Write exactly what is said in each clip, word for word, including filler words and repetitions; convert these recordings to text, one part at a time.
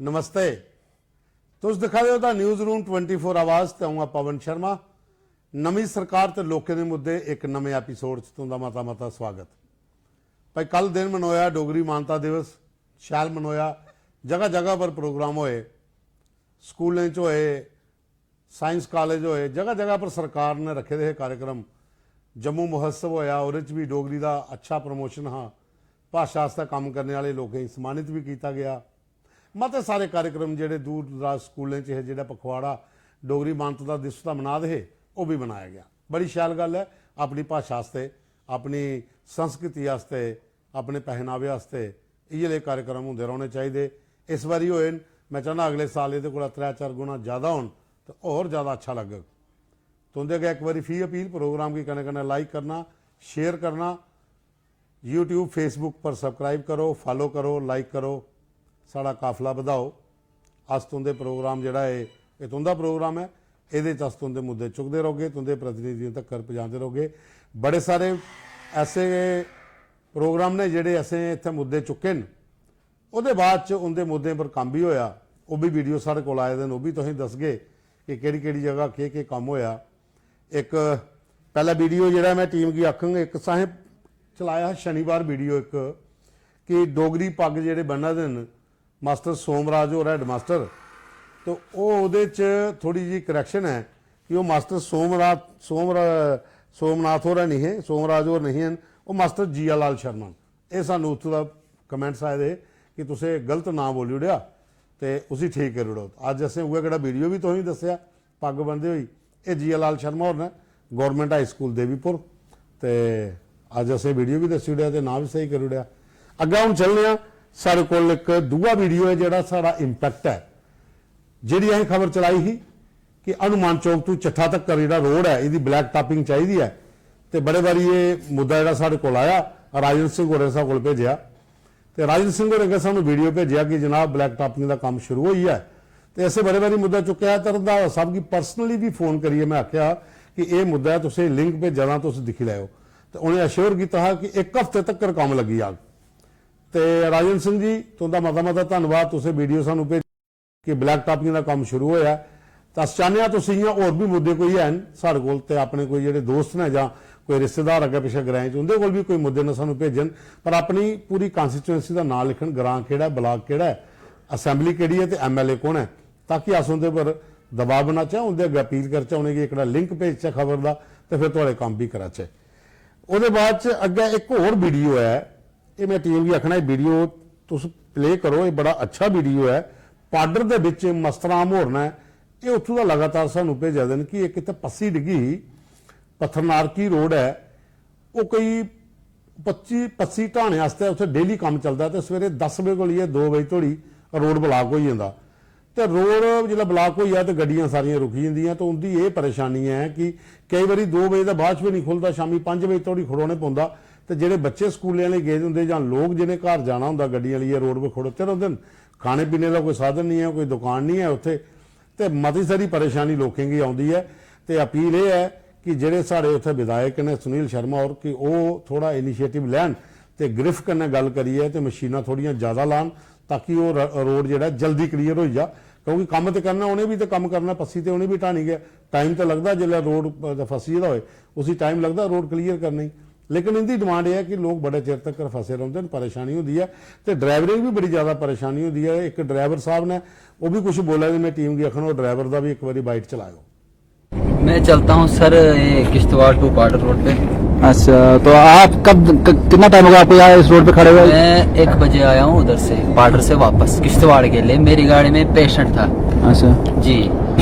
नमस्ते। तुस दिक्खा दे ओ दा न्यूज़ रूम ट्वेंटी फ़ोर आवाज ते अ'ऊं आं पवन शर्मा। नमीं सरकार ते लोकें दे मुद्दे इक नमें एपिसोड च तुं'दा मता मता स्वागत। भाई, कल दिन मनोया डोगरी मानता दिवस, शैल मनोया। जगह जगह पर प्रोग्राम होए, स्कूलें च होए, साइंस कालेज होए, जगह जगह पर सरकार ने रखे दे हे कार्यक्रम। जम्मू महोत्सव होया, ओह्दे च बी डोगरी दा अच्छा प्रमोशन हा। भाशा आस्तै कम्म करने आह्ले लोकें गी सम्मानित बी कीता गेआ। मते सारे कार्यक्रम जेह्ड़े दूर दराज स्कूलें च हे, जेह्ड़ा पखवाड़ा डोगरी मानता दा दिवस दा मना दे हे, ओह् बी मनाया गेआ। बड़ी शैल गल्ल ऐ, अपनी भाशा आस्तै, अपनी संस्कृति आस्तै, अपने पहनावे आस्तै इ'यै लेह् कार्यक्रम होंदे रौह्ने चाहिदे। इस बारी होए न, में चाह्न्नां अगले साल एह्दे कोला त्रै चार गुणा ज्यादा होन ते होर ज्यादा अच्छा लग्गग। तुं'दे अग्गें इक बारी फ्ही अपील, प्रोग्राम गी कन्नै कन्नै लाइक करना, शेयर करना, YouTube, Facebook पर सब्सक्राइब करो, फॉलो करो, लाइक करो, साढ़ा काफला बधाओ। अस तुं'दे प्रोग्राम जेह्ड़ा ऐ, एह् तुं'दा प्रोग्राम ऐ, एह्दे च अस तुं'दे मुद्दे चुकदे रौह्गे, तुं'दे प्रतिनिधियें तक्कर पजांदे रौह्गे। बड़े सारे ऐसे प्रोग्राम ने जेह्ड़े असें इत्थै मुद्दे चुक्के न, ओह्दे बाद च उं'दे मुद्दें पर कम्म बी होया। ओह् बी वीडियो साढ़े कोल आए दे न, ओह् बी तुसेंगी दसगे कि केह्ड़ी केह्ड़ी जगह केह् केह् कम्म होया। इक पैह्ला वीडियो जेह्ड़ा में टीम गी आखङ, इक असें चलाया हा शनिवार वीडियो इक, कि डोगरी पग्ग जेह्ड़े बन्ना दे न मास्टर सोमराज होर, हैडमास्टर, ते ओह् ओह्दे च थोह्ड़ी जेही करैक्शन ऐ कि ओह् मास्टर सोमराज, सोमरा-, सोमनाथ होर निं हे, सोमराज होर निं हे, ओह् मास्टर जिया लाल शर्मा न। एह् सानूं उत्थूं दा कमेंट्स आए दे हे कि तुसें गलत नांऽ बोली ओड़ेआ ते उसी ठीक करी ओड़ो। अज्ज असें उ'ऐ केह्ड़ा वीडियो बी तुसेंगी दस्सेआ, पग्ग ब'नदे होई, एह् जिया लाल शर्मा होर न, गौरमेंट हाई स्कूल देवीपुर। ते अज्ज असें वीडियो बी दस्सी ओड़ेआ ते नांऽ बी स्हेई करी ओड़ेआ। अग्गें हून चलने आं, साढ़े कोल इक दूआ वीडियो ऐ जेह्ड़ा साढ़ा इम्पैक्ट ऐ। जेह्ड़ी असें खबर चलाई ही कि हनुमान चौक तू चट्ठा तक्कर जेह्ड़ा रोड ऐ, एह्दी ब्लैक टापिंग चाहिदी ऐ, ते बड़े बारी एह् मुद्दा जेह्ड़ा साढ़े कोल आया, राजन सिंह होरें साढ़े कोल भेजेआ, ते राजन सिंह होरें गै सानूं वीडियो भेजेआ कि जनाब, ब्लैक टापिंग दा कम्म शुरू होई गेआ ऐ। ते असें बड़े बारी मुद्दा चुक्केआ ऐ, ते रंधावा साहब गी पर्सनली बी फोन करियै में आखेआ कि एह् मुद्दा ऐ, तुसें लिंक भेजा दा, तुस दिक्खी लैओ। ते उ'नें अश्योर कीता हा कि इक हफ्ते तक्कर कम्म लग्गी जाग। ते राजन सिंह जी, तुं'दा मता मता धन्नवाद, तुसें वीडियो सानूं भेजी कि ब्लैक टापिंग दा कम्म शुरू होया ऐ। ते अस चाह्न्ने आं तुस इ'यां होर बी मुद्दे कोई हैन साढ़े कोल, ते अपने कोई जेह्ड़े दोस्त न जां कोई रिश्तेदार अग्गें पिच्छें ग्राएं च, उं'दे कोल बी कोई मुद्दे न सानूं भेजन, पर अपनी पूरी कॉन्स्टिट्यूएंसी दा नांऽ लिखन, ग्रांऽ केह्ड़ा ऐ, ब्लाक केह्ड़ा ऐ, असेंबली केह्ड़ी ऐ ते एमएलए कु'न ऐ, ताकि अस उं'दे पर दबाऽ बनाचै, उं'दे अग्गें अपील करचै, उ'नेंगी इकड़ा लिंक भेजचै खबर दा, ते फिर थुआढ़े कम्म बी कराचै। ओह्दे बाद च अग्गें इक होर वीडियो ऐ, एह् में टीम गी आखना, एह् वीडियो तुस प्ले करो, एह् बड़ा अच्छा वीडियो ऐ। पाडर दे बिच मस्तराम होर न, एह् उत्थूं दा लगातार सानूं भेजा दे न कि इक इत्थै पस्सी डिग्गी ही, पत्थरनारकी रोड ऐ, ओह् कोई पच्ची पस्सी ढाने आस्तै उत्थै डेली कम्म चलदा, ते सवेरे दस बजे कोला लेइयै दो बजे धोड़ी रोड ब्लाक होई जंदा। ते रोड जिसलै ब्लाक होई जा ते गड्डियां सारियां रुकी जंदियां। ते उं'दी एह् परेशानी ऐ कि केईं बारी दो बजे दे बाद च बी निं खु'लदा, शामीं पंज बजे धोड़ी खड़ोने पौंदा। ते जेह्ड़े बच्चे स्कूलें आह्ले गेदे होंदे जां लोक जि'नें घर जाना होंदा, गड्डियां लेइयै रोड पर खड़ोते रौंह्दे न, खाने पीने दा कोई साधन निं ऐ, कोई दुकान निं ऐ उत्थै। ते मती सारी परेशानी लोकें गी औंदी ऐ। ते अपील एह् ऐ कि जेह्ड़े साढ़े उत्थै विधायक न सुनील शर्मा होर, कि ओह् थोह्ड़ा इनिशिएटिव लैन ते ग्रिफ कन्नै गल्ल करियै ते मशीनां थोह्ड़ियां जैदा लान, ताकि ओह् र-, रोड जेह्ड़ा जल्दी क्लीयर होई जा। क्योंकि कम्म ते करना, उ'नें बी ते कम्म करना, पस्सी ते उ'नें बी ढानी गै। टाइम ते लगदा, जिसलै रोड, अ, फसी गेदा होए, उसी टाइम लगदा रोड क्लीयर करने गी। लेकिन इं'दी डिमांड एह् ऐ कि लोक बड़े चिर तक्कर फसे रौंह्दे न, परेशानी होंदी ऐ, ते ड्राइवरें गी बी बड़ी जैदा परेशानी होंदी ऐ। इक ड्राइवर साह्ब ने, ओह् बी कुछ बोला दे, में टीम गी आखना, ओह् ड्राइवर दा बी इक बारी बाइट चलाएओ। मैं चलता हूँ सर, ये किश्तवाड़ टू पाडर रोड पे। अच्छा, तो आप कब क, कितना टाइम होगा आपको यहाँ इस रोड पे खड़े हुए? मैं एक बजे आया हूँ उधर से, पाडर से वापस किश्तवाड़ के लिए। मेरी गाड़ी में पेशेंट था। अच्छा, जी।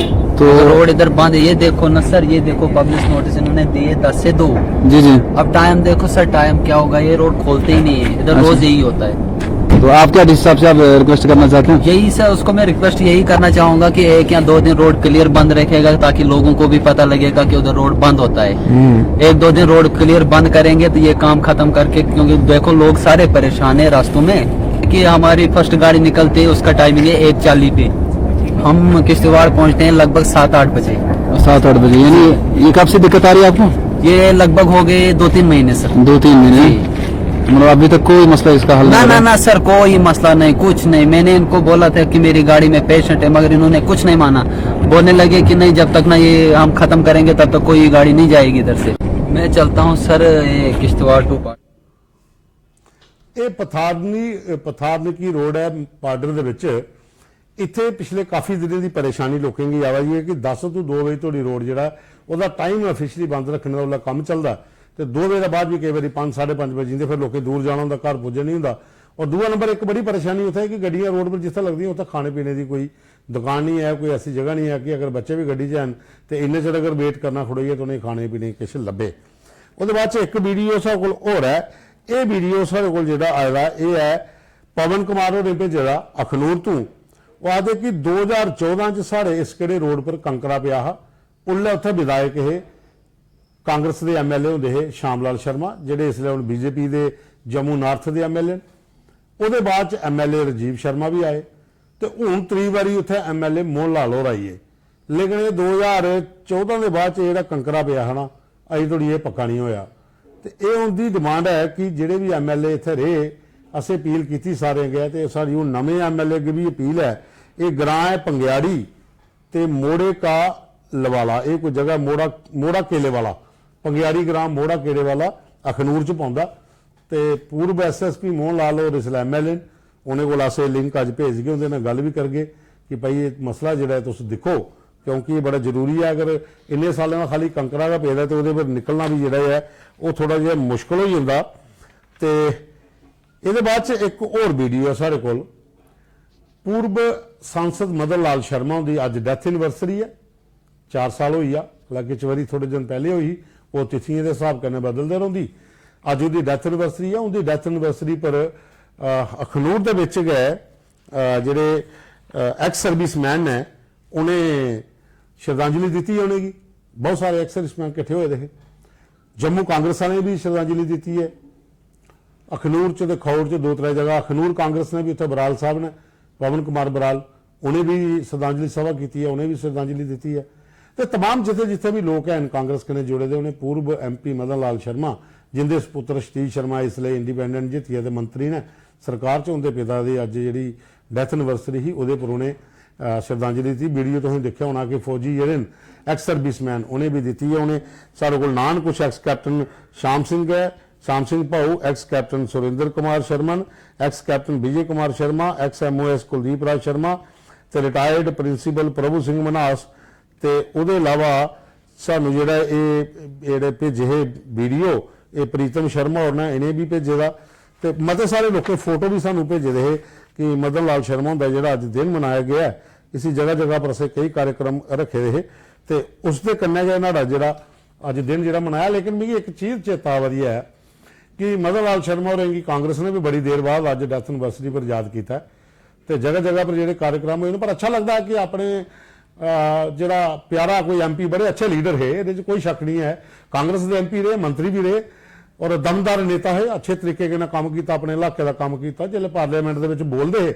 तो रोड इधर बंद है, ये देखो ना सर, ये देखो पब्लिश नोटिस इन्होंने दिए दस से दो। जी जी। अब टाइम देखो सर, टाइम क्या होगा, ये रोड खोलते ही नहीं है इधर, अच्छा। रोज यही होता है। तो आप क्या जिस हिसाब से आप रिक्वेस्ट करना चाहते हैं? यही सर, उसको मैं रिक्वेस्ट यही करना चाहूंगा कि एक या दो दिन रोड क्लियर बंद रखेगा, ताकि लोगों को भी पता लगेगा कि उधर रोड बंद होता है। हम्म, एक दो दिन रोड क्लियर बंद करेंगे तो ये काम खत्म करके, क्योंकि देखो लोग सारे परेशान हैं रास्तों में, कि हमारी फर्स्ट गाड़ी निकलती है, उसका टाइमिंग है एक चालीस पे, हम किश्तवाड़ पहुंचते हैं लगभग सात आठ बजे। सात आठ बजे, यानी ये कब से दिक्कत आ रही है आपको? ये लगभग हो गए दो तीन महीने सर। दो तीन महीने। जी। मतलब, अभी तक कोई मसला इसका हल नहीं ना हो ना रहा? ना सर, कोई मसला नहीं, कुछ नहीं। मैंने इनको बोला था कि मेरी गाड़ी में पेशेंट है, मगर इन्होंने कुछ नहीं माना। बोलने लगे कि नहीं, जब तक ना ये हम खत्म करेंगे तब तक कोई गाड़ी नहीं जाएगी इधर से। मैं चलता हूँ सर, ये किश्तवाड़ टू पार्ट। ਇਹ ਪਥਾਰਨੀ ਪਥਾਰਨਕੀ ਰੋਡ ਹੈ ਬਾਰਡਰ ਦੇ ਵਿੱਚ। ਇੱਥੇ ਪਿਛਲੇ ਕਾਫੀ ਦਿਨਾਂ ਦੀ ਪਰੇਸ਼ਾਨੀ ਲੋਕਾਂ ਦੀ ਆਵਾਜਾਈ ਹੈ ਕਿ ਦਸ ਤੋਂ ਦੋ ਵਜੇ ਤੁਹਾਡੀ ਰੋਡ ਜਿਹੜਾ ਉਹਦਾ ਟਾਈਮ ਅਫੀਸ਼ੀਅਲੀ ਬੰਦ ਰੱਖਣ ਦਾ ਉਹਦਾ ਕੰਮ ਚੱਲਦਾ, ਤੇ ਦੋ ਵਜੇ ਦਾ ਬਾਅਦ ਵੀ ਕਈ ਵਾਰੀ ਪੰਜ, ਸਾਢੇ ਪੰਜ ਵਜੇ ਜਿੰਦੇ ਫਿਰ ਲੋਕਾਂ ਦੂਰ ਜਾਣਾ ਹੁੰਦਾ, ਘਰ ਪੁੱਜਣ ਨਹੀਂ ਹੁੰਦਾ। ਔਰ ਦੂਆ ਨੰਬਰ ਇੱਕ ਬੜੀ ਪਰੇਸ਼ਾਨੀ ਉੱਥੇ ਹੈ ਕਿ ਗੱਡੀਆਂ ਰੋਡ 'ਤੇ ਜਿੱਥੇ ਲੱਗਦੀਆਂ ਉੱਥੇ ਖਾਣੇ ਪੀਣੇ ਦੀ ਕੋਈ ਦੁਕਾਨ ਨਹੀਂ ਹੈ, ਕੋਈ ਐਸੀ ਜਗ੍ਹਾ ਨਹੀਂ ਹੈ ਕਿ ਅਗਰ ਬੱਚੇ ਵੀ ਗੱਡੀ 'ਚ ਹਨ ਤੇ ਇੰਨੇ ਚਿਰ ਅਗਰ ਵੇਟ ਕਰਨਾ ਖੜੋਈਏ ਤਾਂ ਉਹਨੇ ਖਾਣੇ ਪੀਣੇ ਕੁਛ ਲੱਭੇ। ਉਹਦੇ ਬਾਅਦ 'ਚ ਇੱਕ ਵੀਡੀਓ ਸਾਡੇ ਕੋਲ ਹੋਰ ਹੈ। ਇਹ ਵੀਡੀਓ ਸਾਡੇ ਕੋਲ ਜਿਹੜਾ ਆਇਆ ਇਹ ਹੈ ਪਵਨ ਕੁਮਾਰ ਹੋਰੇ ਭੇਜਿਆ ਅਖਨੂਰ ਤੋਂ। ਉਹ ਆਖਦੇ ਕਿ ਦੋ ਹਜ਼ਾਰ ਚੌਦਾਂ 'ਚ ਸਾਡੇ ਇਸ ਕਿਹੜੇ ਰੋਡ ਪਰ ਕੰਕਰਾ ਪਿਆ ਹਾ, ਉਸਲੇ ਉੱਥੇ ਵਿਧਾਇਕ ਇਹ ਕਾਂਗਰਸ ਦੇ ਐਮਐਲਏ ਹੁੰਦੇ ਹੈ ਸ਼ਾਮ ਲਾਲ ਸ਼ਰਮਾ, ਜਿਹੜੇ ਇਸ ਵੇਲੇ ਹੁਣ ਬੀਜੇਪੀ ਦੇ ਜੰਮੂ ਨਾਰਥ ਦੇ ਐਮਐਲਏ। ਉਹਦੇ ਬਾਅਦ 'ਚ ਐਮਐਲਏ ਰਾਜੀਵ ਸ਼ਰਮਾ ਵੀ ਆਏ, ਤੇ ਹੁਣ ਤਰੀ ਵਾਰੀ ਉੱਥੇ ਐਮਐਲਏ ਮੋਹਨ ਲਾਲ ਹੋਰਾਂ ਆਏ। ਲੇਕਿਨ ਇਹ ਦੋ ਹਜ਼ਾਰ ਚੌਦਾਂ ਦੇ ਬਾਅਦ 'ਚ ਜਿਹੜਾ ਕੰਕਰਾ ਪਿਆ ਹੈ ਨਾ, ਅਜੇ ਤੱਕ ਇਹ ਪੱਕਾ ਨਹੀਂ ਹੋਇਆ। ਤੇ ਇਹ ਉਹਦੀ ਡਿਮਾਂਡ ਹੈ ਕਿ ਜਿਹੜੇ ਵੀ ਐਮਐਲਏ ਇੱਥੇ ਰਹੇ, ਅਸੀਂ ਅਪੀਲ ਕੀਤੀ ਸਾਰੇ ਗਏ, ਤੇ ਸਾਡੀ ਹੁਣ ਨਵੇਂ ਐਮਐਲਏ ਅੱਗੇ ਵੀ ਅਪੀਲ ਹੈ। ਇਹ ਗ੍ਰਾਮ ਹੈ ਪੰਗਿਆੜੀ ਤੇ ਮੋੜੇ ਕਾ ਲਵਾਲਾ, ਇਹ ਕੋਈ ਜਗ੍ਹਾ ਮੋੜਾ, ਮੋੜਾ ਕੇਲੇ ਵਾਲਾ, ਪੰਗਿਆੜੀ ਗ੍ਰਾਮ ਮੋੜਾ ਕੇਲੇ ਵਾਲਾ ਅਖਨੂਰ 'ਚ ਪੈਂਦਾ। ਤੇ ਪੂਰਬ ਐਸਐਸਪੀ ਮੋਹਨ ਲਾਲ ਔਰ ਇਸ ਵੇਲੇ ਐਮਐਲਏ, ਉਹਨੇ ਕੋਲ ਅਸੀਂ ਲਿੰਕ ਅੱਜ ਭੇਜ ਕੇ ਉਹਦੇ ਨਾਲ ਗੱਲ ਵੀ ਕਰਗੇ ਕਿ ਭਾਈ ਇਹ ਮਸਲਾ ਜਿਹੜਾ ਹੈ ਤੁਸੀਂ ਦੇਖੋ, ਕਿਉਂਕਿ ਇਹ ਬੜਾ ਜ਼ਰੂਰੀ ਹੈ। ਅਗਰ ਇੰਨੇ ਸਾਲਾਂ ਦਾ ਖਾਲੀ ਕੰਕਰਾ ਦਾ ਪੇਦਾ ਤੇ ਉਹਦੇ ਫਿਰ ਨਿਕਲਣਾ ਵੀ ਜਿਹੜਾ ਹੈ ਉਹ ਥੋੜਾ ਜਿਹਾ ਮੁਸ਼ਕਲ ਹੋ ਜਾਂਦਾ। ਤੇ ਇਹਦੇ ਬਾਅਦ 'ਚ ਇੱਕ ਹੋਰ ਵੀਡੀਓ ਹੈ ਸਾਡੇ ਕੋਲ। ਪੂਰਬ ਸਾਂਸਦ ਮਦਨ ਲਾਲ ਸ਼ਰਮਾ ਦੀ ਅੱਜ ਡੈਥ ਐਨਵਰਸਰੀ ਹੈ। ਚਾਰ ਸਾਲ ਹੋਈ ਆ। ਹਾਲਾਂਕਿ ਚਵਰੀ ਥੋੜੇ ਦਿਨ ਪਹਿਲੇ ਹੋਈ, ਉਹ ਤਿਥੀਆਂ ਦੇ ਹਿਸਾਬ ਕਨੇ ਬਦਲਦੇ ਰਹਿੰਦੀ। ਅੱਜ ਉਹਦੀ ਡੈਥ ਐਨਵਰਸਰੀ ਆ। ਉਹਦੀ ਡੈਥ ਐਨਵਰਸਰੀ ਪਰ ਅਹ, ਅਖਨੂਰ ਦੇ ਵਿੱਚ ਗਏ ਅਹ, ਜਿਹੜੇ ਐਕਸ ਸਰਵਿਸਮੈਨ ਨੇ, ਉਹਨੇ ਸ਼ਰਧਾਂਜਲੀ ਦਿੱਤੀ ਹੈ ਉਹਨੇ ਕੀ। ਬਹੁਤ ਸਾਰੇ ਐਕਸ ਸਰਵਿਸਮੈਨ ਇਕੱਠੇ ਹੋਏ ਦੇ। ਜੰਮੂ ਕਾਂਗਰਸ ਵਾਲੇ ਵੀ ਸ਼ਰਧਾਂਜਲੀ ਦਿੱਤੀ ਹੈ। ਅਖਨੂਰ ਚ ਤੇ ਖੌੜ ਚ ਦੋ ਤਰੇ ਜਗ੍ਹਾ ਅਖਨੂਰ ਕਾਂਗਰਸ ਨੇ ਵੀ ਉੱਥੇ ਬਰਾਲ ਸਾਹਿਬ ਨੇ, ਪਵਨ ਕੁਮਾਰ ਬਰਾਲ, ਉਹਨੇ ਵੀ ਸ਼ਰਧਾਂਜਲੀ ਸਭਾ ਕੀਤੀ ਹੈ, ਉਹਨੇ ਵੀ ਸ਼ਰਧਾਂਜਲੀ ਦਿੱਤੀ ਹੈ। ਤੇ ਤਮਾਮ ਜਿੱਥੇ ਜਿੱਥੇ ਵੀ ਲੋਕ ਹਨ ਕਾਂਗਰਸ ਕਨੇ ਜੁੜੇ ਦੇ, ਉਹਨੇ ਪੂਰਬ ਐਮਪੀ ਮਦਨ ਲਾਲ ਸ਼ਰਮਾ, ਜਿੰਦੇ ਸੁਪੁੱਤਰ ਸਤੀਸ਼ ਸ਼ਰਮਾ ਇਸ ਲਈ ਇੰਡੀਪੈਂਡੈਂਟ ਜਿੱਤੀਏ ਤੇ ਮੰਤਰੀ ਨੇ, ਸਰਕਾਰ ਚ ਉਹਦੇ ਪਿਤਾ ਦੀ ਅੱਜ ਜਿਹੜੀ ਡੈਥ ਐਨਵਰਸਰੀ ਸੀ ਉਹਦੇ ਪਰ ਉਹਨੇ ਅਹ, ਸ਼ਰਧਾਂਜਲੀ ਦਿੱਤੀ। ਵੀਡੀਓ ਤੁਸੀਂ ਦੇਖਿਆ ਹੋਣਾ ਕਿ ਫੌਜੀ ਜਿਹੜੇ ਨੇ, ਐਕਸ ਸਰਵਿਸਮੈਨ, ਉਹਨੇ ਵੀ ਦਿੱਤੀ ਹੈ। ਉਹਨੇ ਸਾਡੇ ਕੋਲ ਨਾਂ ਕੁਛ ਐਕਸ ਕੈਪਟਨ ਸ਼ਾਮ ਸਿੰਘ ਹੈ, Sham Singh Bhau, ex captain Surinder Kumar Sharman, ex captain Vijay Kumar Sharma, ex MOS Kuldeep Raj Sharma ਤੇ ਰਿਟਾਇਰਡ ਪ੍ਰਿੰਸੀਪਲ ਪ੍ਰਭੂ ਸਿੰਘ ਮਨਹਾਸ। ਤੇ ਉਹਦੇ ਇਲਾਵਾ ਸਾਨੂੰ ਜਿਹੜਾ ਇਹ ਜਿਹੜੇ ਭੇਜੇ ਹੈ ਵੀਡੀਓ, ਇਹ ਪ੍ਰੀਤਮ ਸ਼ਰਮਾ ਔਰ ਨੇ ਇਹਨੇ ਵੀ ਭੇਜੇ ਦਾ। ਤੇ ਮਤੇ ਸਾਰੇ ਲੋਕੇ ਫੋਟੋ ਵੀ ਸਾਨੂੰ ਭੇਜੇ ਦੇ ਹੈ ਕਿ ਮਦਨ ਲਾਲ ਸ਼ਰਮਾ ਹੁੰਦਾ ਜਿਹੜਾ ਅੱਜ ਦਿਨ ਮਨਾਇਆ ਗਿਆ ਹੈ। ਇਸੀ ਜਗ੍ਹਾ ਜਗ੍ਹਾ ਪਰ ਅਸੀਂ ਕਈ ਕਾਰਜਕ੍ਰਮ ਰੱਖੇ ਦੇ ਹੈ। ਤੇ ਉਸ ਦੇ ਕੰਨੇ ਗਏ ਨਾੜਾ ਜਿਹੜਾ ਅੱਜ ਦਿਨ ਜਿਹੜਾ ਮਨਾਇਆ। ਲੇਕਿਨ ਮੈਨੂੰ ਇੱਕ ਚੀਜ਼ ਚੇਤਾ ਆ ਰਹੀ ਹੈ ਕਿ ਮਦਨ ਲਾਲ ਸ਼ਰਮਾ ਔਰ ਇੰਗੀ ਕਾਂਗਰਸ ਨੇ ਵੀ ਬੜੀ ਦੇਰ ਬਾਅਦ ਅੱਜ ਡੈਥ ਐਨਵਰਸਰੀ ਪਰ ਯਾਦ ਕੀਤਾ ਹੈ। ਤੇ ਜਗ੍ਹਾ ਜਗ੍ਹਾ ਪਰ ਜਿਹੜੇ ਕਾਰਜਕ੍ਰਮ ਹੋਏ ਨੇ, ਪਰ ਅੱਛਾ ਲੱਗਦਾ ਹੈ ਕਿ ਆਪਣੇ ਅਹ, ਜਿਹੜਾ ਪਿਆਰਾ ਕੋਈ ਐਮਪੀ, ਬੜੇ ਅੱਛੇ ਲੀਡਰ ਹੈ, ਇਹਦੇ 'ਚ ਕੋਈ ਸ਼ੱਕ ਨਹੀਂ ਹੈ। ਕਾਂਗਰਸ ਦੇ ਐਮਪੀ ਰਹੇ, ਮੰਤਰੀ ਵੀ ਰਹੇ ਔਰ ਦਮਦਾਰ ਨੇਤਾ ਹੈ, ਅੱਛੇ ਤਰੀਕੇ ਨਾਲ ਕੰਮ ਕੀਤਾ, ਆਪਣੇ ਇਲਾਕੇ ਦਾ ਕੰਮ ਕੀਤਾ। ਜਿਹੜੇ ਪਾਰਲੀਮੈਂਟ ਦੇ ਵਿੱਚ ਬੋਲਦੇ ਹੈ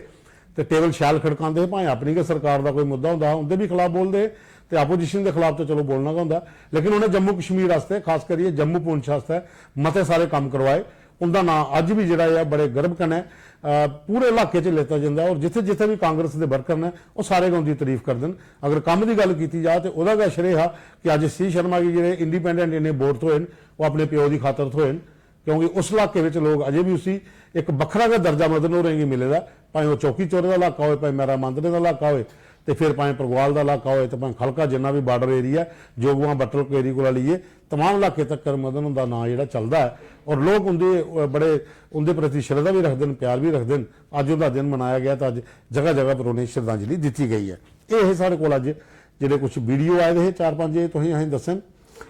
ਤੇ ਟੇਬਲ ਸ਼ੈਲ ਖੜਕਾਉਂਦੇ ਹੈ, ਭਾਵੇਂ ਆਪਣੀ ਕੇ ਸਰਕਾਰ ਦਾ ਕੋਈ ਮੁੱਦਾ ਹੁੰਦਾ ਹੈ ਉਹਦੇ ਵੀ ਖਿਲਾਫ ਬੋਲਦੇ ਹੈ, ਤੇ ਆਪੋਜੀਸ਼ਨ ਦੇ ਖਿਲਾਫ ਤਾਂ ਚਲੋ ਬੋਲਣਾ ਤਾਂ ਹੁੰਦਾ ਹੈ, ਲੇਕਿਨ ਉਹਨੇ ਜੰਮੂ ਕਸ਼ਮੀਰ ਵਾਸਤੇ, ਖਾਸ ਕਰੀਏ ਜੰਮੂ ਪੂੰਛ ਵਾਸਤੇ ਮਤੇ ਸਾਰੇ ਕੰਮ ਕਰਵਾਏ। ਉਹਦਾ ਨਾਂ ਅੱਜ ਵੀ ਜਿਹੜਾ ਆ ਬੜੇ ਗਰਵ ਕਨੇ ਅਹ, ਪੂਰੇ ਇਲਾਕੇ 'ਚ ਲੈਤਾ ਜਾਂਦਾ ਹੈ। ਔਰ ਜਿੱਥੇ ਜਿੱਥੇ ਵੀ ਕਾਂਗਰਸ ਦੇ ਵਰਕਰ ਨੇ, ਉਹ ਸਾਰੇ ਉਹਦੀ ਤਾਰੀਫ ਕਰਦੇ ਨੇ। ਅਗਰ ਕੰਮ ਦੀ ਗੱਲ ਕੀਤੀ ਜਾ ਤੇ ਉਹਦਾ ਵੀ ਸ਼੍ਰੇਅ ਹੈ ਕਿ ਅੱਜ ਸੀ ਸ਼ਰਮਾ ਜੀ ਜਿਹੜੇ ਇੰਡੀਪੈਂਡੈਂਟ ਇਹਨੇ ਬੋਰਡ ਤੋਂ ਹਨ, ਉਹ ਆਪਣੇ ਪਿਓ ਦੀ ਖਾਤਰ ਤੋਂ ਹਨ, ਕਿਉਂਕਿ ਉਸ ਇਲਾਕੇ ਵਿੱਚ ਲੋਕ ਅਜੇ ਵੀ ਉਸੀ ਇੱਕ ਵੱਖਰਾ ਜਿਹਾ ਦਰਜਾ ਮਦਨ ਹੋ ਰਹੀ ਮਿਲੇਗਾ, ਭਾਵੇਂ ਉਹ ਚੌਕੀ ਚੌਰੇ ਦਾ ਇਲਾਕਾ ਹੋਵੇ, ਭਾਵੇਂ ਮੇਰਾ ਮਾਂਦਰੇ ਦਾ ਇਲਾਕਾ ਹੋਵੇ, ਤੇ ਫਿਰ ਭਾਵੇਂ ਪਰਗਵਾਲ ਦਾ ਇਲਾਕਾ ਹੋਵੇ, ਤੇ ਭਾਵੇਂ ਖਲਕਾ, ਜਿੰਨਾ ਵੀ ਬਾਰਡਰ ਏਰੀਆ, ਜੋਗਵਾਂ ਬਟਲ ਏਰੀਆ ਕੋਲ ਲਈਏ, ਤਮਾਮ ਇਲਾਕੇ ਤੱਕ ਮਦਨ ਦਾ ਨਾਂ ਜਿਹੜਾ ਚੱਲਦਾ ਹੈ। ਔਰ ਲੋਕ ਉਹਦੇ ਅਹ, ਬੜੇ ਉਹਦੇ ਪ੍ਰਤੀ ਸ਼ਰਧਾ ਵੀ ਰੱਖਦੇ ਨੇ, ਪਿਆਰ ਵੀ ਰੱਖਦੇ ਨੇ। ਅੱਜ ਉਹਦਾ ਦਿਨ ਮਨਾਇਆ ਗਿਆ ਤਾਂ ਅੱਜ ਜਗ੍ਹਾ ਜਗ੍ਹਾ ਪਰ ਉਹਨੇ ਸ਼ਰਧਾਂਜਲੀ ਦਿੱਤੀ ਗਈ ਹੈ। ਇਹ ਹੈ ਸਾਡੇ ਕੋਲ ਅੱਜ ਜਿਹੜੇ ਕੁਝ ਵੀਡੀਓ ਆਏ ਦੇ ਹੈ, ਚਾਰ ਪੰਜ, ਇਹ ਤੁਸੀਂ ਅਸੀਂ ਦੱਸਣ।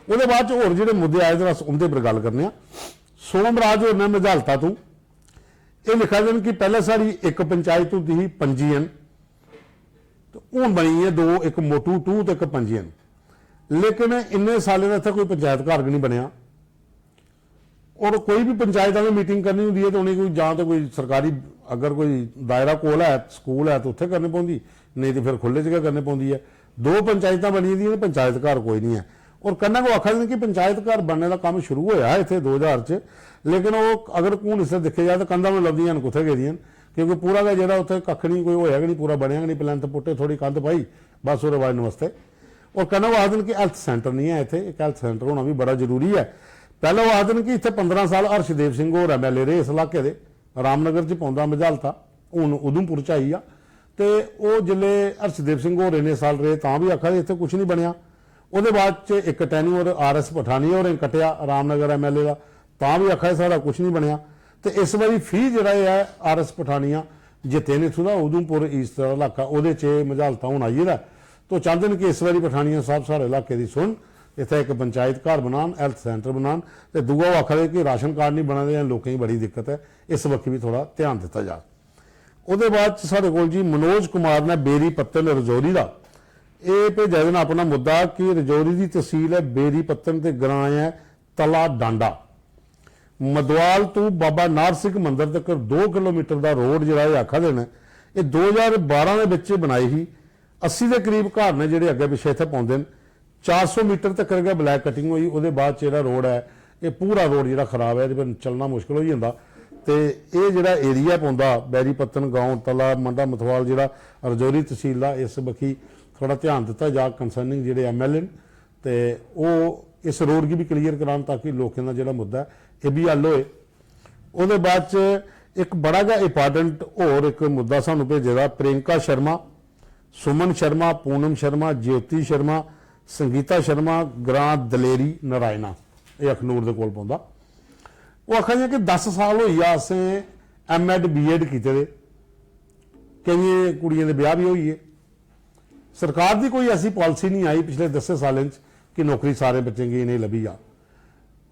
ਉਹਦੇ ਬਾਅਦ ਚ ਹੋਰ ਜਿਹੜੇ ਮੁੱਦੇ ਆਏ ਦੇ, ਬਸ ਉਹਦੇ ਪਰ ਗੱਲ ਕਰਨੇ ਆ। ਸੋਮਰਾਜ ਹੋਰ ਨੇ ਮਝਾਲਤਾ ਤੋਂ ਇਹ ਲਿਖਿਆ ਦੇਣ ਕਿ ਪਹਿਲਾਂ ਸਾਡੀ ਇੱਕ ਪੰਚਾਇਤ ਹੁੰਦੀ ਸੀ, ਪੰਜੀਅਨ, ਤੇ ਹੁਣ ਬਣੀ ਹੈ ਦੋ, ਇੱਕ ਮੋਟੂ ਟੂ ਤੇ ਇੱਕ ਪੰਜੀਅਨ। ਲੇਕਿਨ ਇੰਨੇ ਸਾਲੇ ਦਾ ਇੱਥੇ ਕੋਈ ਪੰਚਾਇਤ ਘਰ ਨਹੀਂ ਬਣਿਆ। ਔਰ ਕੋਈ ਵੀ ਪੰਚਾਇਤਾਂ ਦੀ ਮੀਟਿੰਗ ਕਰਨੀ ਹੁੰਦੀ ਹੈ ਤਾਂ ਉਹਨੇ ਕੋਈ ਜਾਂ ਤਾਂ ਕੋਈ ਸਰਕਾਰੀ, ਅਗਰ ਕੋਈ ਦਾਇਰਾ ਕੋਲ ਹੈ, ਸਕੂਲ ਹੈ, ਤਾਂ ਉੱਥੇ ਕਰਨੀ ਪੈਂਦੀ, ਨਹੀਂ ਤੇ ਫਿਰ ਖੁੱਲੇ ਜਗ੍ਹਾ ਕਰਨੀ ਪੈਂਦੀ ਹੈ। ਦੋ ਪੰਚਾਇਤਾਂ ਬਣੀਆਂ ਦੀਆਂ ਨੇ, ਪੰਚਾਇਤ ਘਰ ਕੋਈ ਨਹੀਂ ਹੈ। और कन्नै गै ओह् आखा दे न कि पंचायत घर बनने दा कम्म शुरू होया हा इत्थै दो ज्हार च, लेकिन ओह् अगर हून इसलै दिक्खेआ जा तां कंधां बी लभदियां न कुत्थै गेदियां न, क्योंकि पूरा गै जेह्ड़ा उत्थै कक्ख निं, कोई होया गै निं, पूरा बनेआ गै निं, प्लैंथ पुट्टे, थोह्ड़ी कंध पाई, बस ओह्दे बाद नमस्ते। और कन्नै ओह् आखदे न कि हैल्थ सैंटर निं ऐ इत्थै, इक हैल्थ सैंटर होना बी बड़ा जरूरी ऐ। पैह्लें ओह् आखदे न कि इत्थै पंदरां साल हर्षदेव सिंह होर एमएलए रेह् इस इलाके दे, रामनगर च पौंदा मझालता, हून उधमपुर च आई गेआ। ते ओह् जिसलै हर्षदेव सिंह होर इन्ने साल रेह् तां बी आखा दे इत्थै कुछ निं बनेआ। ओह्दे बाद च इक टैन्योर आर एस पठानिया होरें कट्टेआ रामनगर एमएलए दा, तां बी आखा दे साढ़ा कुछ निं बनेआ। ते इस बारी फ्ही जेह्ड़ा एह् ऐ आर एस पठानिया जित्ते न इत्थूं दा, उधमपुर ईस्ट दा इलाका, ओह्दे च एह् मझालता हून आई गेदा ऐ। तो चांह्दे न कि इस बारी पठानिया साहब साढ़े इलाके दी सुन, इत्थै इक पंचायत घर बनान, हैल्थ सैंटर बनान। ते दूआ ओह् आखा दे कि राशन कार्ड निं बना दे, लोकें गी बड़ी दिक्कत ऐ, इस बक्खी बी थोह्ड़ा ध्यान दित्ता जा। ओह्दे बाद च साढ़े कोल जी मनोज कुमार ने बेरी पत्तन रजौरी दा एह् भेजा दे न अपना मुद्दा कि रजौरी दी तसील ऐ बेरी पत्तन ते ग्रां ऐ तला डांडा। मदवाल तू बाबा नारसिंह मंदर तक दो किलोमीटर दा रोड जेह्ड़ा एह् आखा दे न, एह् दो ज्हार बारां दे बिच बनाई ही। अस्सी दे करीब घर न जेह्ड़े अग्गें पिच्छें इत्थै पौंदे न। चार सौ मीटर तक्कर गै ब्लैक कटिंग होई, ओह्दे बाद च जेह्ड़ा रोड ऐ, एह् पूरा रोड जेह्ड़ा खराब ऐ, एह्दे पर चलना मुश्कल होई जंदा। ते एह् जेह्ड़ा एरिया पौंदा बैरी पत्तन, गांव तला, मंडा मथवाल, जेह्ड़ा रजौरी तसील दा, इस बक्खी थोह्ड़ा ध्यान दित्ता जा, कंसर्निंग जेह्ड़े एमएलए न, ते ओह् इस रोड गी बी क्लीयर करान ताकि लोकें दा जेह्ड़ा मुद्दा ऐ, एह् बी हल होए। ओह्दे बाद च इक बड़ा गै इंपार्टेंट होर इक मुद्दा सानूं भेजे दा प्रियंका शर्मा, सुमन शर्मा, पूनम शर्मा, ज्योति शर्मा, संगीता शर्मा, ग्रां दलेरी नारायणा, एह् अखनूर दे कोल पौंदा। ओह् आखा दियां कि दस साल होई गेआ असें एम एड बी एड कीते दे, केइयें कुड़ियें दे ब्याह् बी होई गे। सरकार दी कोई ऐसी पालिसी निं आई पिछले दस्सें सालें च कि नौकरी सारे बच्चें गी इ'नेंगी लब्भी जा।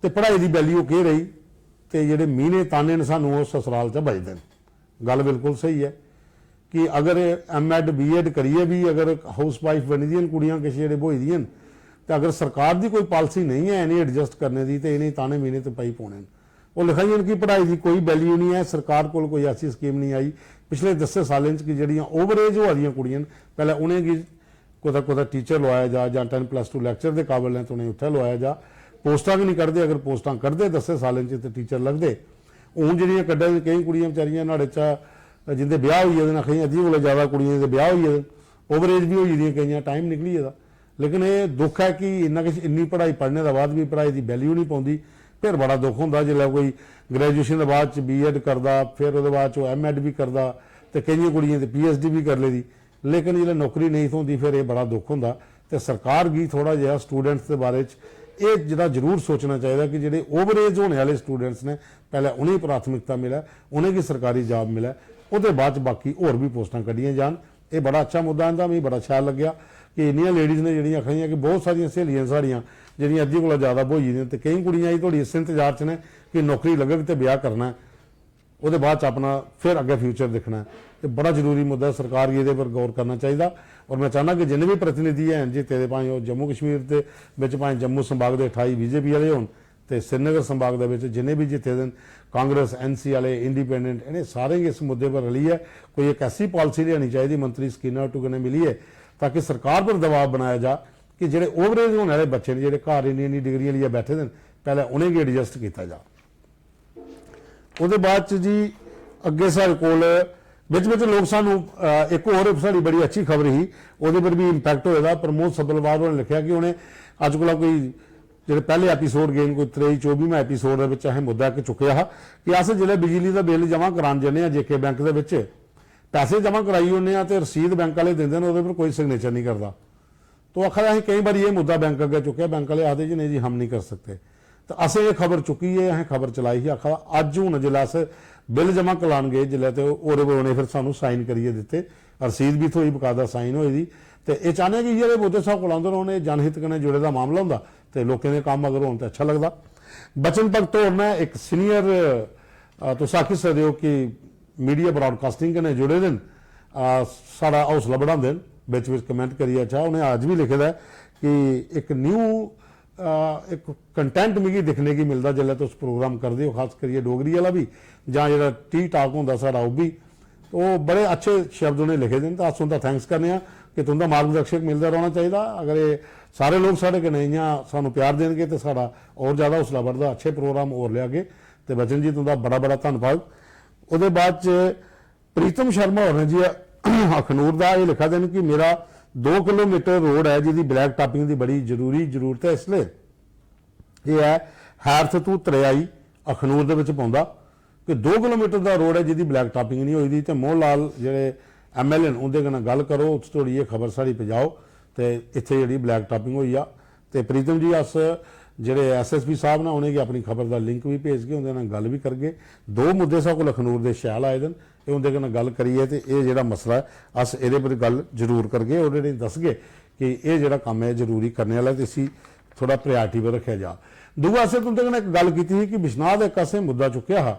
ते पढ़ाई दी वैल्यू केह् रेही? ते जेह्ड़े मीह्ने ताह्ने न सानूं, ओह् ससुराल च बजदे न। गल्ल बिल्कुल स्हेई ऐ कि अगर एम एड बी एड करियै बी अगर हाउस वाइफ बनी दियां न कुड़ियां, किश जेह्ड़े ब्होई दियां न, ते अगर सरकार दी कोई पालिसी नेईं ऐ इ'नेंगी एडजस्ट करने दी, ते इ'नेंगी ताह्ने मीह्ने ते पेई पौने न। ओह् लिखा दियां न कि पढ़ाई दी कोई वैल्यू निं ऐ, सरकार कोल कोई ऐसी स्कीम निं आई पिछले दस्सें सालें च कि जेह्ड़ियां ओवर एज होआ दियां कुड़ियां न, पैह्लें उ'नेंगी कुतै, कुतै टीचर लोआया जा जां टैन प्लस टू लैक्चर दे काबल न ते उ'नेंगी उत्थै लोआया जा। पोस्टां गै निं कढदे, अगर पोस्टां कढदे दस्सें सालें च ते टीचर लगदे। हून जेह्ड़ियां कड्ढा दियां केईं कुड़ियां बचैरियां न्हाड़े चा जिं'दे ब्याह् होई गेदे न, आखा दियां अद्धियें कोला जैदा कुड़ियें दे ब्याह् होई गेदे न, ओवर एज बी होई गेदियां केइयां, टाइम निकली गेदा। लेकिन एह् दुख ऐ कि इन्ना किश, इन्नी पढ़ाई पढ़ने दे बाद बी पढ़ाई दी वैल्यू निं पौंदी। फिर बड़ा दुख होंदा जिसलै कोई ग्रेजुएशन दे बाद च बी एड करदा, फिर ओह्दे बाद च ओह् एम एड बी करदा, ते केइयें कुड़ियें ते पी एच डी बी करी लेदी। लेकिन जिसलै नौकरी नेईं थ्होंदी, फिर एह् बड़ा दुख होंदा। ते सरकार गी थोह्ड़ा जेहा स्टूडेंट्स दे बारे च एह् जेह्ड़ा जरूर सोचना चाहिदा कि जेह्ड़े ओवर एज होने आह्ले स्टूडेंट्स ने, पैह्लें उ'नेंगी प्राथमिकता मिलै, उ'नेंगी सरकारी जाब मिलै, ओह्दे बाद च बाकी होर बी पोस्टां कड्ढियां जान। एह् बड़ा अच्छा मुद्दा इं'दा, मिगी बड़ा शैल लग्गेआ कि इन्नियां लेडीज ने जेह्ड़ियां आखा दियां कि बहुत सारियां स्हेलियां साढ़ियां जेह्ड़ियां अद्धी कोला जैदा ब्होई गेदियां ते केईं कुड़ियां अजें धोड़ी इस इंतजार च न कि नौकरी लग्गग ते ब्याह् करना ऐ। ओह्दे बाद च अपना फिर अग्गें फ्यूचर दिक्खना ऐ। एह् बड़ा जरूरी मुद्दा ऐ, सरकार गी एह्दे पर गौर करना चाहिदा। और में चाह्न्नां कि जिन्ने बी प्रतिनिधि हैन जित्ते दे, भाएं ओह् जम्मू कश्मीर दे बिच, भाएं जम्मू संभाग दे ठाई बीजेपी आह्ले होन ते श्रीनगर संभाग दे बिच जिन्ने बी जित्ते दे न, कांग्रेस, एनसी आह्ले, इंडिपेंडेंट, इ'नें सारें गी इस मुद्दे पर रलियै कोई इक ऐसी पालिसी लेआनी चाहिदी मंत्री स्कीना टू कन्नै मिलियै, ताकि सरकार पर दबाव बनाया जा कि जेह्ड़े ओवर एज होने आह्ले बच्चे न, जेह्ड़े घर इन्नी, इन्नी डिग्रियां लेइयै बैठे दे न, पैह्लें उ'नेंगी एडजस्ट कीता जा। ओह्दे बाद च जी अग्गें साढ़े कोल बिच बिच लोक सानू, अ, इक होर साढ़ी बड़ी अच्छी खबर ही, ओह्दे पर बी इम्पैक्ट होए दा। प्रमोद सब्बलवाल होरें लिखेआ कि उ'नें अज्ज कोला कोई जेह्ड़े पैह्ले एपिसोड गे न, कोई त्रेई चौबीमां एपिसोड दे बिच असें मुद्दा इक चुक्केआ हा कि अस जिसलै बिजली दा बिल जमा करान जन्ने आं जेके बैंक दे बिच, पैसे जमा कराई ओड़ने आं ते रसीद बैंक आह्ले दिंदे न, ओह्दे पर कोई सिग्नेचर निं करदा। तो आखा दा, "असें केईं बारी एह् मुद्दा बैंक अग्गें चुक्केआ, बैंक आह्ले आखदे जी, 'नेईं जी, हम नहीं कर सकते।' ते असें एह् खबर चुक्की, एह् असें खबर चलाई ही।" आखा दा, अज्ज हून जिसलै अस बिल जमा करान गे, जिसलै ते ओह्दे पर उ'नें फिर सानूं साइन करियै दित्ते, रसीद बी थ्होई, बकायदा साइन होई दी। ते एह् चाह्न्ने आं कि इ'यै जेह् मुद्दे साढ़े कोल आंदे रौह्न, एह् जनहित कन्नै जुड़े दा मामला होंदा ते लोकें दे कम्म अगर होन ते अच्छा लगदा। बचन भगत होर न इक सीनियर, अ, तुस आखी सकदे ओ कि मीडिया ब्राडकास्टिंग कन्नै जुड़े दे न। अ, साढ़ा हौसला बढ़ांदे न, बिच बिच कमेंट करियै। अच्छा, उ'नें अज्ज बी लिखे दा ऐ कि इक न्यू, अ, इक कंटेंट मिगी दिक्खने गी मिलदा जिसलै तुस प्रोग्राम करदे ओ, खास करियै डोगरी आह्ला बी, जां जेह्ड़ा टी टाक होंदा साढ़ा, ओह् बी। ओह् बड़े अच्छे शब्द उ'नें लिखे दे न, ते अस उं'दा थैंक्स करने आं। कि तुं'दा मार्गदर्शक मिलदा रौह्ना चाहिदा। अगर एह् सारे लोक साढ़े कन्नै इ'यां सानूं प्यार देनगे ते साढ़ा होर जैदा हौसला बढ़दा। अच्छे प्रोग्राम होर लेआगे। ते बचन जी, तुं'दा बड़ा बड़ा धन्नबाद। ओह्दे बाद च प्रीतम शर्मा होरें जी अखनूर दा एह् लिखा दे न कि मेरा दो किलोमीटर रोड ऐ, जेह्दी ब्लैक टापिंग दी बड़ी जरूरी जरूरत ऐ। इसलै एह् ऐ, हैरथ तू त्रेआई अखनूर दे बिच पौंदा, कि दो किलोमीटर दा रोड ऐ, जेह्दी ब्लैक टापिंग निं होई दी। ते मोहन लाल जेह्ड़े एमएलए न, उं'दे कन्नै गल्ल करो, उत्थै धोड़ी एह् खबर साढ़ी पजाओ ते इत्थै जेह्ड़ी ब्लैक टापिंग होई जा। ते प्रीतम जी, अस जेह्ड़े एसएसपी साहब न, उ'नेंगी अपनी खबर दा लिंक बी भेजगे, उं'दे कन्नै गल्ल बी करगे। दो मुद्दे साढ़े कोल अखनूर दे शैल आए दे न, एह् उं'दे कन्नै गल्ल करियै ते एह् जेह्ड़ा मसला ऐ, अस एह्दे पर गल्ल जरूर करगे और इ'नेंगी दसगे कि एह् जेह्ड़ा कम्म ऐ, जरूरी करने आह्ला, ते इसी थोह्ड़ा प्रायोरिटी पर रक्खेआ जा। दूआ, असें तुं'दे कन्नै इक गल्ल कीती ही कि बिश्नाह दा इक असें मुद्दा चुक्केआ हा,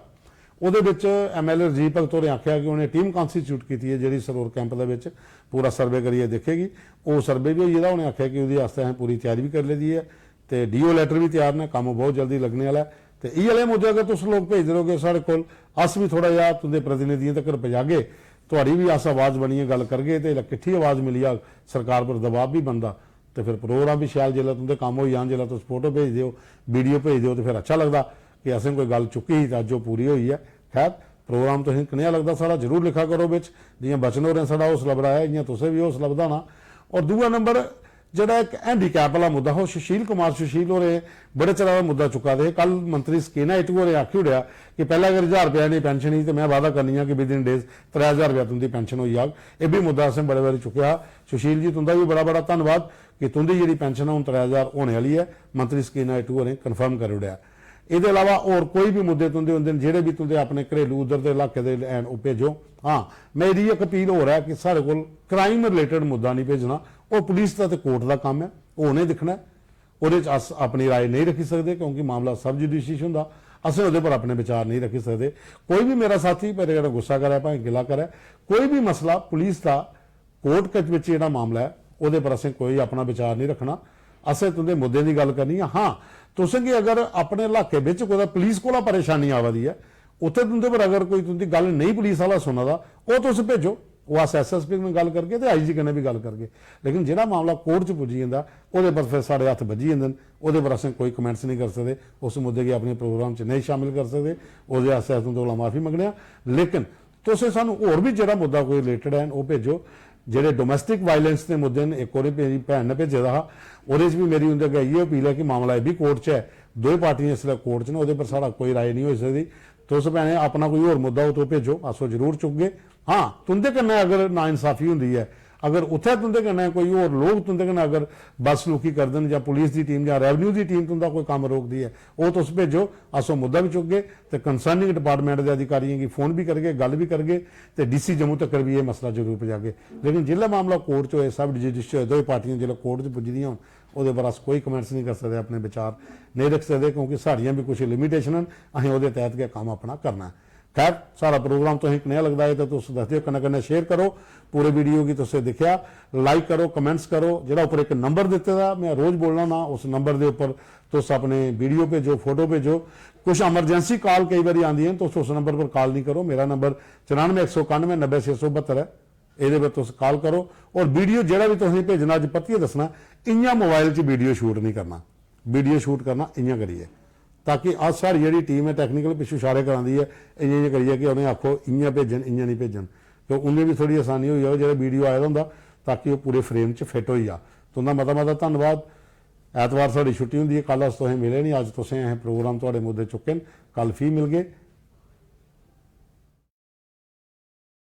ओह्दे बिच एमएलए राजीव भगत होरें आखेआ कि उ'नें टीम कॉन्स्टिट्यूट कीती ऐ, जेह्ड़ी सरोर कैंप दे बिच पूरा सर्वे करियै दिक्खेगी। ओह् सर्वे बी होई गेदा, उ'नें आखेआ कि ओह्दे आस्तै असें पूरी त्यारी बी करी लेदी ऐ ते डीओ लैटर बी त्यार न, कम्म बहुत जल्दी लग्गने आह्ला ऐ। ते इ'यै लेह् मुद्दे अगर तुस लोक भेजदे रहोगे साढ़े कोल, अस बी थोह्ड़ा जेहा तुं'दे प्रतिनिधियें तगर पजागे, थुआढ़ी बी अस आवाज़ बनियै गल्ल करगे ते जेल्लै किट्ठी आवाज़ मिली जाग, सरकार पर दबाऽ बी बनदा। ते फिर प्रोग्राम बी शैल, जिसलै तुं'दे कम्म होई जान, जिसलै तुस फोटो भेजदे ओ, वीडियो भेजदे ओ, ते फिर अच्छा लगदा कि असें कोई गल्ल चुक्की ही ते अज्ज ओह् पूरी होई ऐ। खैर, प्रोग्राम तुसें कनेहा लगदा साढ़ा, जरूर लिखा करो बिच। जि'यां बचन होरें साढ़ा हौसला बढ़ाया, इ'यां तुसें बी हौसला बधाना। और दूआ नंबर, जेह्ड़ा इक हैंडीकैप आह्ला मुद्दा हा, ओह् सुशील कुमार सुशील होरें बड़े चिरा दा मुद्दा चुक्का दे हे। कल मंत्री सकीना इटू होरें आखी ओड़ेआ कि पैह्लें अगर ज्हार रपेआ इ'नें पैंशन ही, ते में वादा करनी आं कि within days त्रै ज्हार रपेआ तुं'दी पैंशन होई जाग। एह् बी मुद्दा असें बड़े बारी चुक्केआ हा। सुशील जी, तुं'दा बी बड़ा बड़ा धन्नबाद कि तुं'दी जेह्ड़ी पैंशन ऐ, हून त्रै ज्हार होने आह्ली ऐ। मंत्री सकीना इटू होरें कन्फर्म करी ओड़ेआ। एह्दे अलावा होर कोई बी मुद्दे तुं'दे होंदे न, जेह्ड़े बी तुं'दे अपने घरेलू उद्धर दे इलाके दे हैन, ओह् भेजो। हां, मेरी इक अपील होर ऐ कि साढ़े कोल क्राइम रिलेटेड मुद्दा निं भेजना, ओह् पुलिस दा ते कोर्ट दा कम्म ऐ, ओह् उ'नें दिक्खना ऐ। ओह्दे च अस अपनी राय नेईं रक्खी सकदे, क्योंकि मामला सब जुडिशियस होंदा, असें ओह्दे पर अपने विचार नेईं रक्खी सकदे। कोई बी मेरा साथी मेरे कन्नै गुस्सा करै, भाएं गिला करै, कोई बी मसला पुलिस दा कोर्ट कच बिच जेह्ड़ा मामला ऐ, ओह्दे पर असें कोई अपना विचार नेईं रक्खना। असें तुं'दे मुद्दें दी गल्ल करनी ऐ। हां, तुसें गी अगर अपने इलाके बिच कुतै पुलिस कोला परेशानी आवा दी ऐ, उत्थै तुं'दे पर अगर कोई तुं'दी गल्ल नेईं पुलिस आह्ला सुना दा, ओह् तुस भेजो, ओह् अस एसएसपी कन्नै गल्ल करगे ते आईजी कन्नै बी गल्ल करगे। लेकिन जेह्ड़ा मामला कोर्ट च पुज्जी जंदा, ओह्दे पर फिर साढ़े हत्थ बज्जी जंदे न, ओह्दे पर असें कोई कमेंट्स नेईं करी सकदे, उस मुद्दे गी अपने प्रोग्राम च नेईं शामिल करी सकदे। ओह्दे आस्तै अस तुं'दे कोला माफी मंगने आं। लेकिन तुसें सानूं होर बी जेह्ड़ा मुद्दा कोई रिलेटेड ऐ, ओह् भेजो। जेह्ड़े डोमेस्टिक वायलेंस दे मुद्दे न, इक होर मेरी भैन ने भेजे दा हा, ओह्दे च बी मेरी उं'दे अग्गें इ'यै अपील ऐ कि मामला एह् बी कोर्ट च ऐ, दोए पार्टियां इसलै कोर्ट च न, ओह्दे पर साढ़ा कोई राय नेईं होई सकदी। तुस भैनें अपना कोई होर मुद्दा हो तो भेजो, अस ओह् जरूर चुकगे। हां, तुं'दे कन्नै अगर नाइंसाफी होंदी ऐ, अगर उत्थै तुं'दे कन्नै कोई होर लोक तुं'दे कन्नै अगर बदसलूकी करदे न जां पुलिस दी टीम जां रेवेन्यू दी टीम तुं'दा कोई कम्म रोकदी ऐ, ओह् तुस भेजो, अस ओह् मुद्दा बी चुकगे ते कंसर्निंग डिपार्टमेंट दे अधिकारियें गी फोन बी करगे, गल्ल बी करगे ते डीसी जम्मू तक्कर बी एह् मसला जरूर पजागे। लेकिन जिसलै मामला कोर्ट च होए, सब जुडिशल होए, दोए पार्टियां जिसलै कोर्ट च पुज्जी दियां होन, ओह्दे पर अस कोई कमेंट्स नेईं करी सकदे, अपने विचार नेईं रक्खी सकदे, क्योंकि साढ़ियां बी कुछ लिमिटेशन न, असें ओह्दे तैह्त गै कम्म अपना करना ऐ। खैर, साढ़ा प्रोग्राम तुसें कनेहा लगदा ऐ ते तुस दसदे ओ, कन्नै कन्नै शेयर करो, पूरे वीडियो गी तुसें दिक्खेआ, लाइक करो, कमेंट्स करो। जेह्ड़ा उप्पर इक नंबर दित्ते दा, में रोज बोलना ना, उस नंबर दे उप्पर तुस अपने वीडियो भेजो, फोटो भेजो। कुछ एमरजेंसी कॉल केई बारी आंदियां न, तुस उस नंबर पर कॉल निं करो। मेरा नंबर चरानुए इक सौ कानुए नब्बै छे सौ बह्त्तर ऐ। एह्दे पर तुस कॉल करो। और वीडियो जेह्ड़ा बी तुसें भेजना, अज्ज परतियै दस्सना, इ'यां मोबाइल च वीडियो शूट निं करना, वीडियो शूट करना इ'यां करियै, ताकि अस, साढ़ी जेह्ड़ी टीम ऐ टैक्नीकल, पिच्छों इशारे करांदी ऐ, इ'यां इ'यां करियै कि उ'नें आखो इ'यां भेजन, इ'यां निं भेजन। ते उ'नें बी थोह्ड़ी आसानी होई जाग, जेह्ड़ा वीडियो आए दा होंदा, ताकि ओह् पूरे फ्रेम च फिट होई जा। तुं'दा मता मता धन्नबाद। ऐतवार साढ़ी छुट्टी होंदी ऐ, कल अस तुसें मिले निं, अज्ज तुसें असें प्रोग्राम, थुआढ़े मुद्दे चुक्के न, कल फ्ही मिलगे।